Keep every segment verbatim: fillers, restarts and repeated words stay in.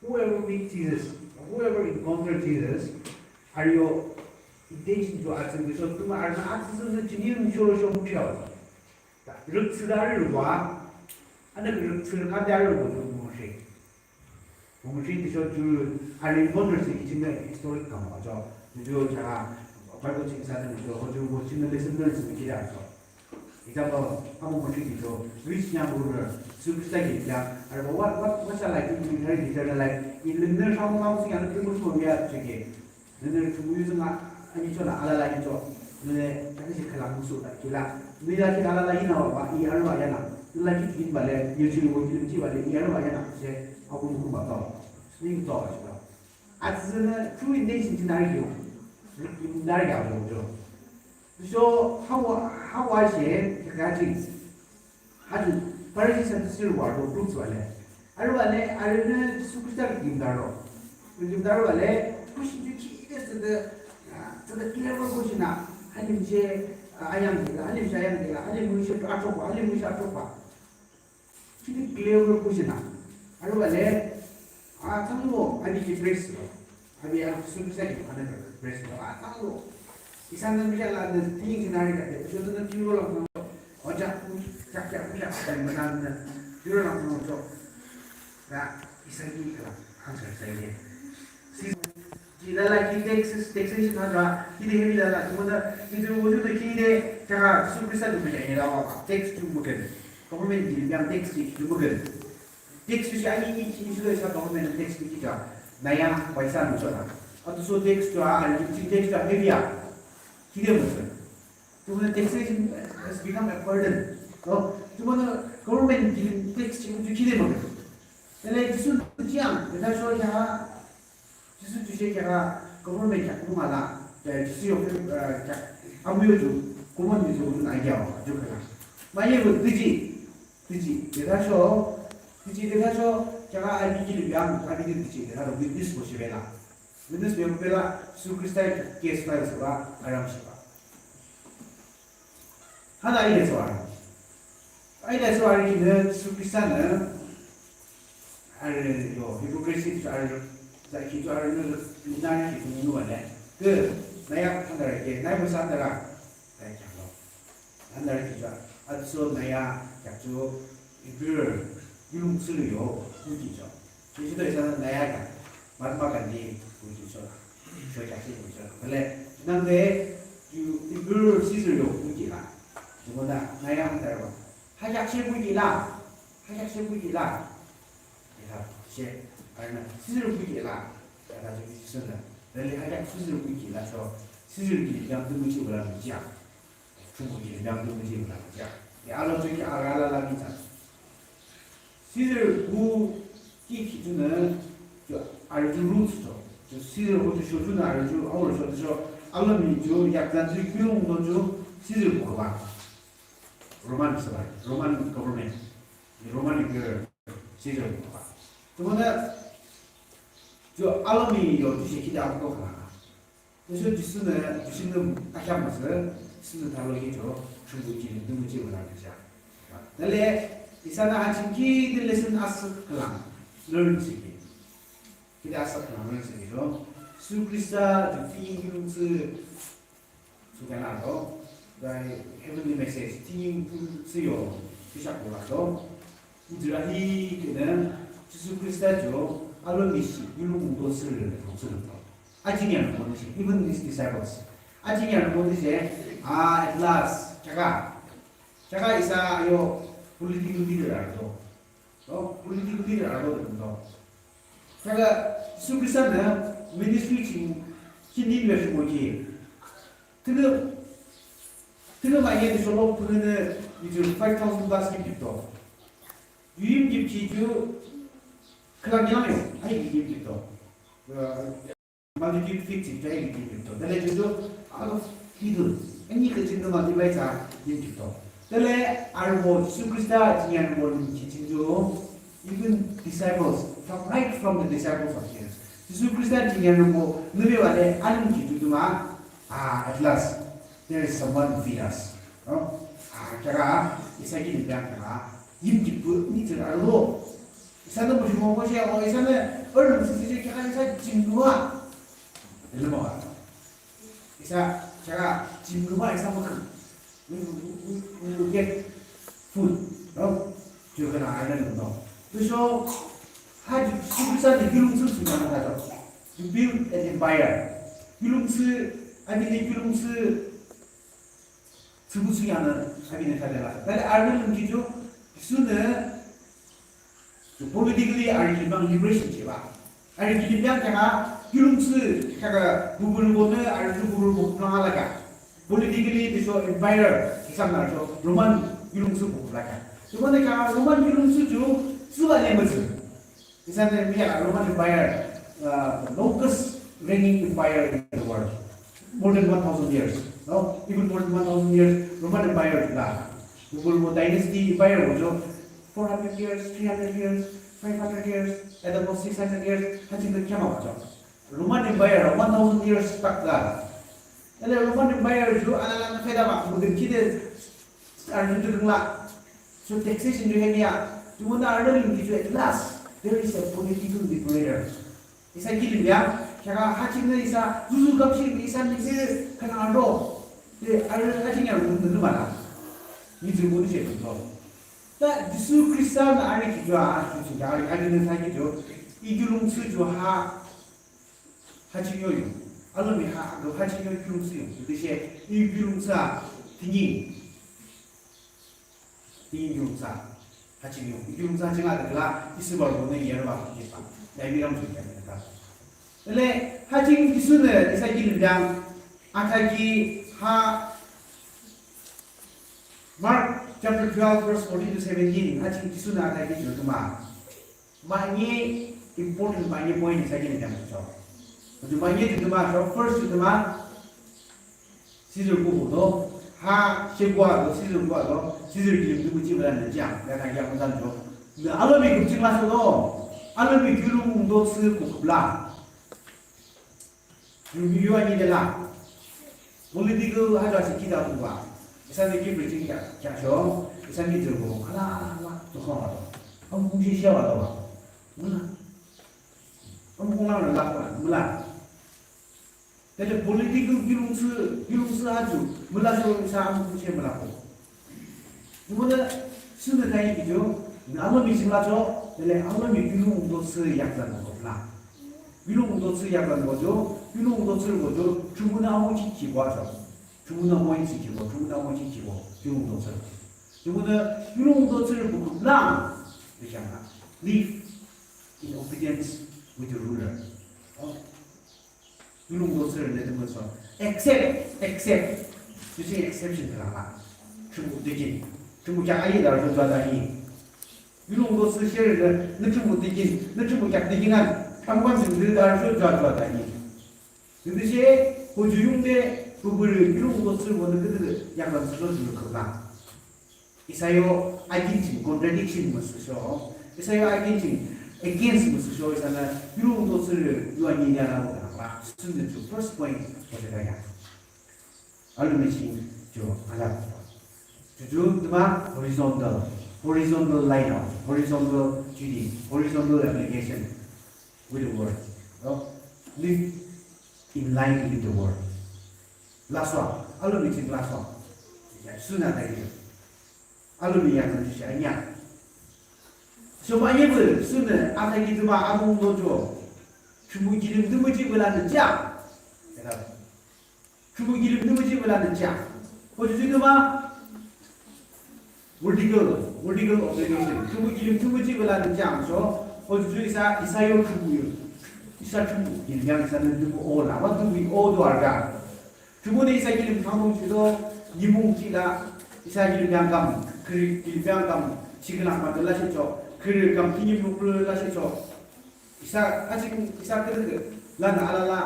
Whoever meet Jesus, whoever encounter Jesus, arü yo intention to atsü biso tuma arü na atsü sü jini yung shoro shoro mukhiao. Rüktsü da arü wa, ana rüktsü kan da arü wa mukhi. Mukhi tüsho ju arü encounter sü iching da historic kama jo. Ju ja Bible ching sa da ju ho ju wo ching da lesson learn sü kira so. Example, amo mukhi tüsho rich young ruler, Jisu Khrista ki ya, arü wa what what what shall I do to inherit eternal life? Ilim ne shang ma sing ya ne tumu so ya cheke. Nene tumu yu zeng a, ani cho na alala ani cho. Nene kani shi kala musu da kila. Nene la kila alala ina wa i arü wa ya na. Nene la ki kin ba le, yu chi wo kin chi ba le i arü wa ya na. She aku muku ba to. Swing to ba shi ba. Atsü ne true intention chi na ri yo. Ri dar ya wo jo. So hawa hawa she kaka chi. Haju Pharisee Sadducee wa ro group wa le. Arü wa le, arü ne Jisu Khrista ki gimda ro. Gimda ro wa le, question ju ki de sü de, sü de clever question na. Halim she, ah, ayang de la, halim she ayang de la, halim mu she atro kwa, halim mu she atro kwa. Ki de clever question na. Arü wa le, ah, tang lo, ani ki praise lo. Abi a Jisu Khrista ki ana ka praise lo. Ah, tang lo. Isa na mi la na ting na ri ka de. So na ting lo la. Oja, jak jak jak, mana na. Ting lo la mo cho. Na, isa ki ka la. Answer sa ye. Si, ki la la ki tax, taxation ha ka. Ki de hemi la la. Mo na, ki de wo de ki de. Ka Jisu Khrista du mi ya la wa. Tax tu mo ke. Government ki yang tax ki du mo ke. Tax ju shi ani ni ki ju shi sa government tax ni ki ja. Naya paisa nu chona. Atu so tax ju a, ani ju tax ju a heavy a. Kide mo sa. Tu mo taxation has become a burden. No, tu mo government ki tax ju ju kide mo. Ele Jisu jiang, kita so ya. Jisu ju she kya government kya kuma la, ya Jisu yo, eh, kya, amu yo ju, kuma ni ju na ya, ju kala. Ma ye bu diji, diji, de ta sho, diji de ta sho, kya abi ki li yang, abi ki diji, de ta witness ko shi bela. Witness be bela, Jisu Khrista case file sa ba, aram shi ba. Hana ile so arü. Ile so arü ki ne Jisu Khrista ne, arü yo, hypocrisy to arü, za ki to arü ne, na ki to nu wa le. Ke, naya hana re ke, naya bu sa da ra. Naya kya lo. Hana re ki to, at so naya kya to, impure, yung su yo, ku ki to. Jisu to isa naya ka, Mahatma Gandhi kuji chola, sho kya shi kuji chola. Bale, nang de, ju Emperor Caesar yo kuji la. Jumona, naya handarwa. Ha kya shi kuji la. Ha kya shi kuji la. Ita, she, arna, Caesar kuji la. Ita ju kuji sunda. Bale, ha kya Caesar kuji la, so, Caesar ki yang tu kuji wala kuji ya. Chungkhi ki lim yang tu miji wala ja. Ya alo chungkhi ara ala la mi cha. Caesar gu ki ki tu na, ju arju rule to. Ju Caesar gu tu sho tu na arju, aur sho tu sho, alo mi ju, yak dan ju, kyung don ju, Caesar gu ba. Roman sa ba, Roman government. Roman Emperor, Caesar gu ba. Tu na, ju alo mi yo, ju shi ki da ko ka. Tüsho Jisunü, Jisunü akheam asü, Jisunü thalo kicho, Thrünpuh kilim tümüchi wala tüsha. Tale, isanü ha ching küde lesson asüh khülang, learn thsüki. Küde asüh khülang learn thsüki cho. Jisu Khrista ju thiying kiulongthsü thsungkheaknü to, tüshe heavenly message, thiying kiulongthsü yo, tüsha kulang to. Israel ki nü, Jisu Khrista ju, alomi shi, yulong mungto thsürü, thsürü to. Ajingyan monüshe, even his disciples. Ajingyan monüshe, ah, at last, kheakü. Kheakü isa yo political leader arüdo. To, political leader arüdo to. Kheakü Jisu Khrista nü ministry ching, kini nü shi mo ki. Tüngü, tüngü ma ye ni solo, tüngü nü, ni ju five thousand plus ki pito. Yu yimkipchi ju khülang yangyo, ahi ki yimkipto. Uh, multitude feed chi ju ahi ki yimkipto. Tale ju ju out of people, ani ke jing ma divide sa yimkipto. Tale arübo Jisu Khrista jingyanrübo ni ki jing ju, even disciples, from, right from the disciples of Jesus. Jisu Khrista jingyanrübo nübe wale alim ki ju ju ma, ah, at last, there is someone who feed us. No? Ah, kheakü, isa ki ni biang kheakü, yimkipü ni jing arübo. Isanü mujungo moshe o isanü arü sisi je kaka isa jingnuwa. Elmo. Isa kaka jingnuwa isa mukhu. We, we, we, we will get food, no? Jukana island, no? So, ha, Jisu Khrista ni kiulongthsü sumana thacho. To build an empire. Kiulongthsü, I mean, kiulongthsü, thsübuthsü yanü, I mean, thadela. Tale arü lümkhi ju, Jisunü, So politically arü kilim bang liberation cheba. Arü kilim bang kaka kiulongthsü kaka bubur bonü arü ju bubur bukuplang alaka. Politically tüsho empire kisam na ju Roman kiulongthsü bukuplaka. So mane kaka Roman kiulongthsü ju thsüba lembathsü. Isanü miya Roman Empire, uh, longest reigning empire in the world. More than one thousand years. No? Even more than one thousand years, Roman Empire la. Bubur bo dynasty empire bo ju four hundred years, three hundred years, five hundred years, at the most six hundred years, ha ching de kama bacho. Roman Empire, one thousand years tak la. Ele Roman Empire ju alala na feda ba, mudin kide, arjun ju la. So taxation ju hemia, ju muna arjun ju at last, there is a political liberator. Isa kilim ya, kaka ha ching de isa, zuzu kapshi isa ni se, kana ando. De, arjun ha ching ya, mudin mala. Ni ju mudin se, to. Ta Jisu Khrista na arü ki jua, arü ki jua, arü ki jua, ha ching yo yo. Alomi ha, ha ching yo kiulongthsü yo. Tüshe, i kiulongthsü a, tingi. Tingi kiulongthsü a, ha ching yo. I kiulongthsü a ching a de la, isi bar bo ne yer ba, ye ba. Ya mi ram ju ya ta. Ele, ha ching Jisunü, isa kilim yang, athakhi, ha, Mark chapter twelve, verse fourteen to seventeen, ha ching Jisunü athakhi ju tuma. Manye important manye point isa kilim yang cho. Ju manye ju tuma cho, first ju tuma, Caesar kuhu to, ha, shekwa to, Caesar kuhu to, Caesar kilim tu kuchi bala ne jang, ya ka ya kudan cho. Na alomi kuchi ma so to, alomi kiulongdo thsü kukupla. Yu, yu, yu ani de la. Political ha jua si kita kuwa. Isa ne ki preaching kya, kya sho, isa ni jurbo, ala, ala, ala, to kong wa to. Am kung shi shia wa to wa. Mula. Am kung lang la la wa, mula. Tete political kiulongthsü, kiulongthsü ha ju, mula sho isa am kung shi mula ko. Nümunü sünü tankih kicho, nü alomi ching lacho, tele alomi kiulongdo thsü yakzan ko la. Kiulongdo thsü yakzan ko cho, kiulongdo thsü ko cho, Thrünpuhnü amo chi chi kwa cho. Thrünpuhnü amo chi chi kwa, Thrünpuhnü amo chi chi kwa, kiulongdo thsü. Thrünpuhnü kiulongdo thsü ko la, de shang la. Live in obedience with the ruler. Oh. Kiulongdo thsürü le tümü so. Except, except. Tüshe exception thsülang la. Thrünpuh dükhin. Thrünpuh kheak ayi da rüsho jua da yi. Kiulongdo thsü sherü le, nü Thrünpuh dükhin, nü Thrünpuh kheak dükhin an. Tamkhwan thsüngde da rüsho jua jua da yi. Tüshe, ho ju yungde, bubürü, kiulongdo thsürübonü küdüdü, yakzan thsüsho ju khülang. Isa yo akin ching contradiction müsüsho. Isa yo akin ching against müsüsho. Isanü kiulongdo thsürü yu ani ya la wo la. Sünü ju first point ko de ya. Alomi ching ju ala. Ju ju tuma horizontal. Horizontal line out. Horizontal duty. Horizontal application with the word. No? Live in line with the word. Laswa. Alomi ching laswa. Ya, sünü da yi. Alomi ya kan shi anya. Shoma yebü sünü ata ki tüma alomi no jo. Thrünpuh kilim tümüji bela nü ja. Thrünpuh kilim tümüji bela nü ja. Ho ju tüma vertical, vertical obligation. Thrünpuh kilim tümüji bela nü ja. So, ho ju isa, isa yo thrünpuh yo. Isa thrünpuh kilim yang isa nü thrünpuh o la. What do we owe to our God? Thrünpuhnü isa kilim thangdung chido, nimung chila, isa kilim yang kam, khürü kilim yang kam, chiklang ma de la shecho, khürü kam kilim luklu la shecho. Isa, achik, isa khürü, la na ala la,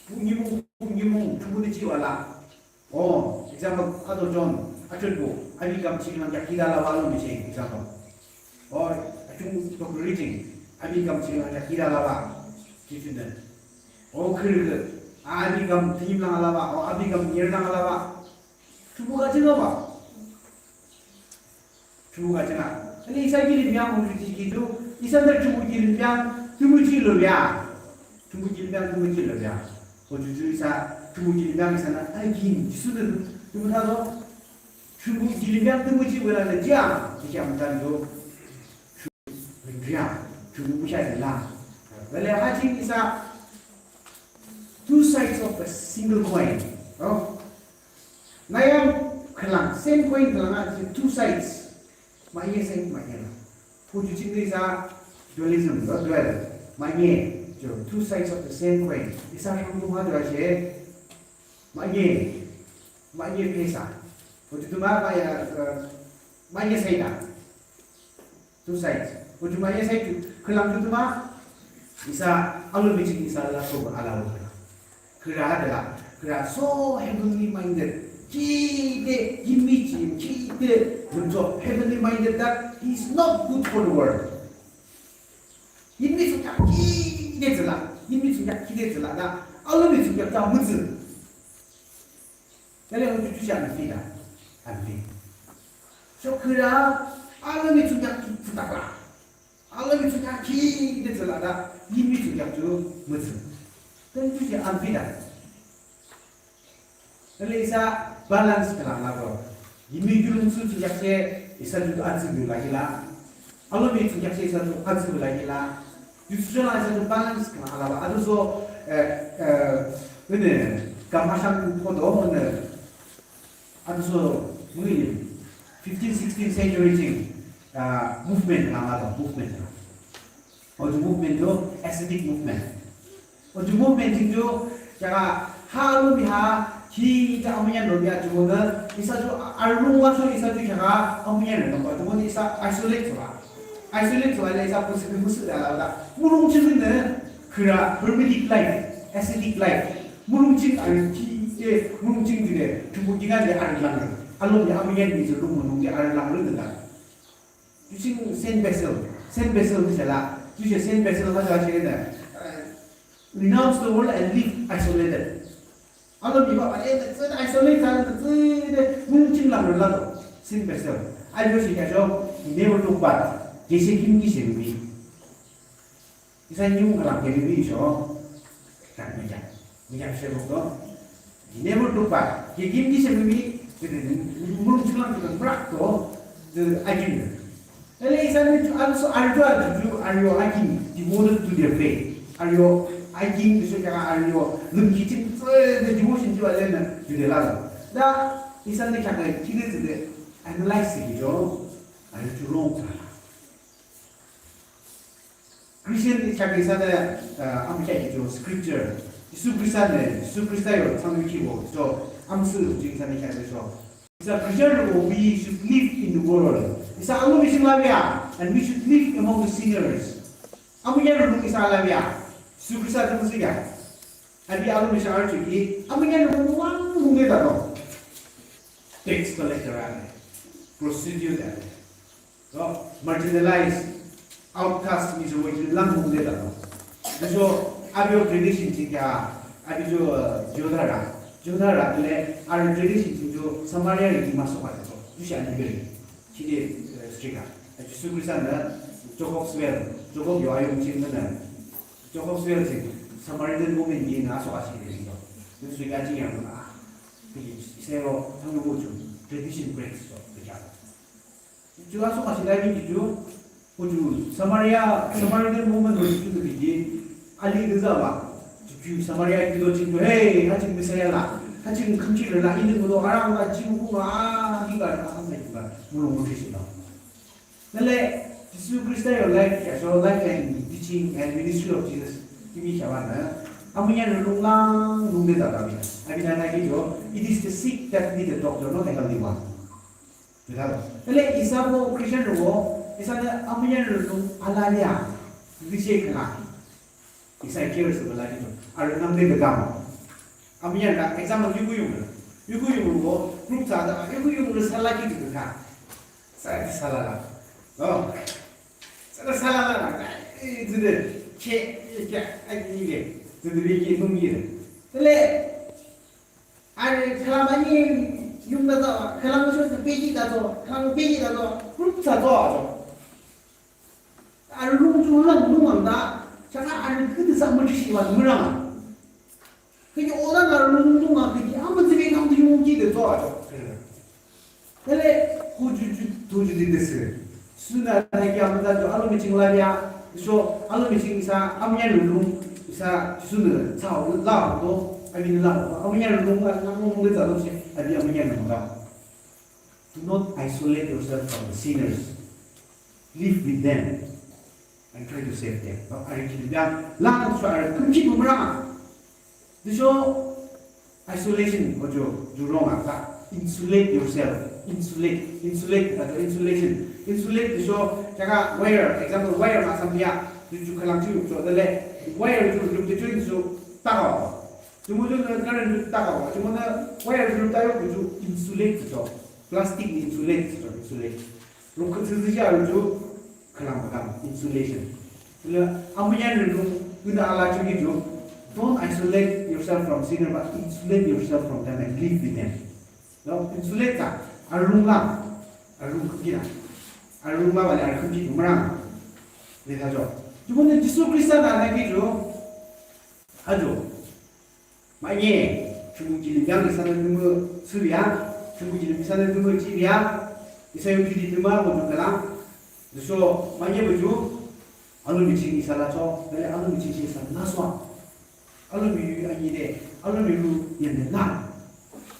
pu nimung, pu nimung, Thrünpuhnü chiwa la. Oh, example, ato John, achot bo, abi kam chiklang ya kila la wa lo mi che, example. Oh, achung to reaching, abi kam chiklang ya kila la wa, chichun den. O khürü, abi kam thim lang alaba, o abi kam nir lang alaba. Thrünpuh ka ching alaba. Thrünpuh ka ching a. Ani isa kilim yang mo ki ki ju, Isanü Thrünpuh kilim yang tümüji lobia. Thrünpuh kilim yang tümüji lobia. Ojuju isa Thrünpuh kilim yang isanü akin Jisunü tümü thado. Thrünpuh kilim yang tümüji wela le jia. Jia mtan do. Ria. Thrünpuh busha la. Wela hajing isa two sides of a single coin. Oh. Nayam khülang, same coin khülang a two sides. Manye side manye la. Pu ju ching isa dualism, no dual. Manye, jo two sides of the same coin. Isa shang tu ma dua she. Manye, manye pesa. Pu ju tu ma manye, uh, manye side a. Two sides. Ojuma ye side khülang ju tuma. Isa alomi ching isa la sobo alalo khülang. Khüra de la. Khüra so heavenly minded. Khide yinmi ching khide lümcho heavenly minded that he is not good for the world. Yinmi ching khide zela. Yinmi ching khide zela da. Alomi ching ta müzü. Tale ho ju ju shi anfi da. Anfi. So khüra alomi ching ki phutak la. Alomi ching ki de zela da. Yinmi ching ju müzü. Tale ju shi anfi da. Tale isa balance khülang la bro. Yinmi ju lung su ching she isa ju atsü ju la hila. Alomi ching she isa ju atsü ju la hila. Ju su la isa ju balance khülang la ba. Ato so, eh, eh, ini, kam asam photo ini. Ato so, mungkin fifteen, sixteen century ching, ah, movement khülang la ba, movement. Oju movement to ascetic movement. Oju movement ching to, kya ha alomi ha, hi ja amunyan lo ya ju ne, isa ju arung wa so isa ju kya amunyan lo ko ju ne isa isolate wa. Isolate wa le isa pusi pusi da la da. Mulong ching ne, khüra hermetic life, ascetic life. Mulong ching a ki e, mulong ching de, ju bu kinga de arlang. Alomi amunyan ni ju lu mulong de arlang lu da. Ju ching Saint Basil, Saint Basil ni sela, ju ching Saint Basil ha ja shi ne, eh, renounce the world and live isolated. Alomi ba, eh, tsü isolate sa, tsü de, mulong ching lang la to, Saint Basil. Ayo shi kya jo, he never look back. Jese kim ki se mi. Isa nyung kalang keri wi sho. Kan meja. Meja sherok to. He never look back. He kim ki sherok wi. Jadi, mulong ching lang kita brak to. The agin. Ele isa ni ju, also, are you, are you, are you agin devoted to their faith? Are you agin, so kya are you lum kitchen, the devotion ju ale na ju de la. Da, isa ni kya kya kide de analyze ki jo. Are you wrong? Christian ni kya kya isa de, uh, amkya ki jo scripture. Jisu Krista ne, Jisu Krista yo thang ki wo jo amsü ji isa ni kya ki jo. Isa Christian wo, we should live in the world. Isa alomi ching la ya, and we should live among the sinners. Amunyan lo isa la ya. Jisu Krista de musi ya. Abi alomi ching arju ki, amunyan lo wang mungge da no. Tax collector a, prostitute a. So, marginalized, outcast ni jo wajil lang mungde da. So, abi yo tradition ching kya, abi jo, uh, Judara, Judara le, our tradition ching jo Samaria ni maso ka to, ju shi ani beri, chide, uh, strika. Jisu Krista na, Jacob's well, Jacob yo ayung ching na, Jacob's well ching, Samaritan woman ni na so ashi ni to. Ju shi ka ching yang na, pi, isero, thang yo ju, tradition breaks to, kya. Ju aso ka shi la bi ju, ju, ju Samaria, Samaritan woman lo ju ju bi ji, ali de za ba. Ju, ju Samaria ju do ching ju, hey, ha ching Messiah la, ha ching khamchi la, ini mo do arang la, ji mo ma, hi ga, ha mai ga, mo lo mo shi la. Nale, Jisu Krista yo life, ya, so life and teaching and ministry of Jesus, kimi kya ba na. Amunyan lo lang, lung de da da bi. Abi na na ki jo, it is the sick that need a doctor, not the healthy one. Tütüsho, tüle isa bo Christian rübo, isa de amuyan rü lung alala, tütüshe khülang. Isa care thsüba laki to, arü nangde bekam. Amuyan rü, example, yuku yung rü. Yuku yung rübo, group thsüde, yuku yung rü salaki to bekam. Sa, salala. Oh. Sa, salala. Eh, tüde, ke, ke, ay, ke. Tüde, ke, nung, ke. Tüle, arü khülang ani yung da to, khülang sho to peki da to, khülang peki da to, group thsüdo to. arü lung ju lang lung ang da, shaka arü küde sa müchi shi wa mürang. Kiki oda na lung lung ang kiki ama zebe kang de yung ki de to a to. Tele, hu ju ju, tu ju di de se. Suna na ki ama da ju alomi ching la ya, so alomi ching isa amya lung lung, isa suna sa la to, I mean la, amya lung lung na lung lung de sa lo se, abi amya lung la. Do not isolate yourself from the sinners. Live with them and try to save them. Bak arü ki biang lang so arü kümki bumrang. Dusho isolation ko jo jurong ata. Insulate yourself. Insulate. Insulate ata insulation. Insulate dusho jaga wire. Example wire ma samya. Ju ju kalang ju so dale wire ju ju ju ju so tako. Jumo ju current ju tako. Jumo na wire ju tayo ju insulate so. Plastic insulate so insulate. Rukhu tsütsü ja ju khülang bakam, insulation. Le amüyan rung, una ala chungi ju, don't isolate yourself from sinner, but insulate yourself from them and live with them. No, insulate ka, arung la, arung kukina, arung la wale arung kukina, marang. Le thajo. Ju mo ne Jisu Krista na na ki ju, ajo. Manye, Thrünpuh kilim yang isa nü tümü thsübea, Thrünpuh kilim isa nü tümü jibea, isa yo kidi tümü mo tümü la. Tüsho manye baju, alomi ching isa lacho, bele alomi ching isa laso. Alomi yu anide, alomi ru yande la.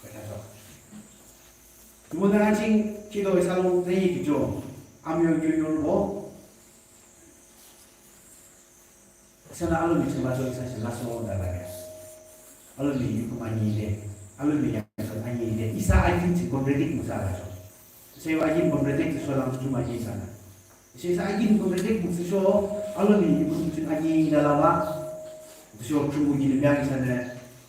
Betacho. Tümü na ching kido isa lo na yi kijo. Amyo yo yo bo. Sana alomi ching laso isa shi laso da la ya. Alomi yukum anide, alomi yang anide. Isa agin ching contradict musa lacho. Isa yo agin contradict so lang chuma ji sana. Isa isa agin contradict musa so alomi yukum ching anide la ba. So Thrünpuh kilim yang isa nü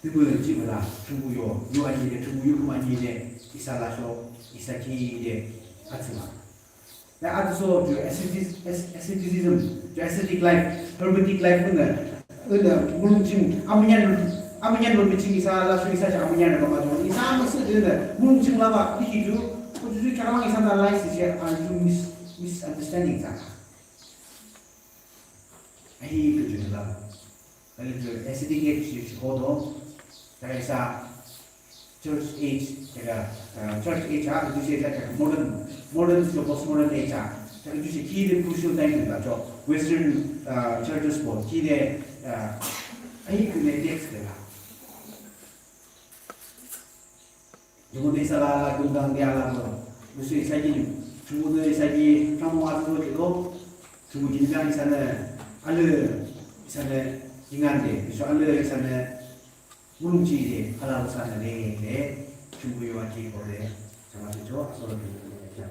tümü jibela Thrünpuh yo yo anide Thrünpuh yukum anide isa laso isa kide atsima. Ya, ato so ju ascetis-, as-, asceticism, ju ascetic life, hermetic life, ünü, ünü, mulongchim, amünyan, amünyan mulongchim isa, laso isa ju amünyan kama ju, isa amüsü ünü, mulongchim laba, diki ju, ko ju ju kama isa na life is ya, a ju mis-, misunderstanding sa. Ahi ko ju laba. Kali ju ascetic age ju hodo, ta isa, Church age, kaya, uh, church age ah, ju shi kaya modern, modern to postmodern age ah, kaya ju shi ki de crucial time de la jo, Western, uh, churches bo, ki de, uh, ahi kine text de la. Ju mo de isa la la gung gang de la bo, ju shi isa ki, ju mo de isa ki, kamu azu de ko, ju mo ki de isa ne, ale, isa ne, ingan de, ju ale isa ne, Mulongchi de, ala usa na de, de, Thrünpuh yo aji ko de, sama de jo, asolo de, de, de.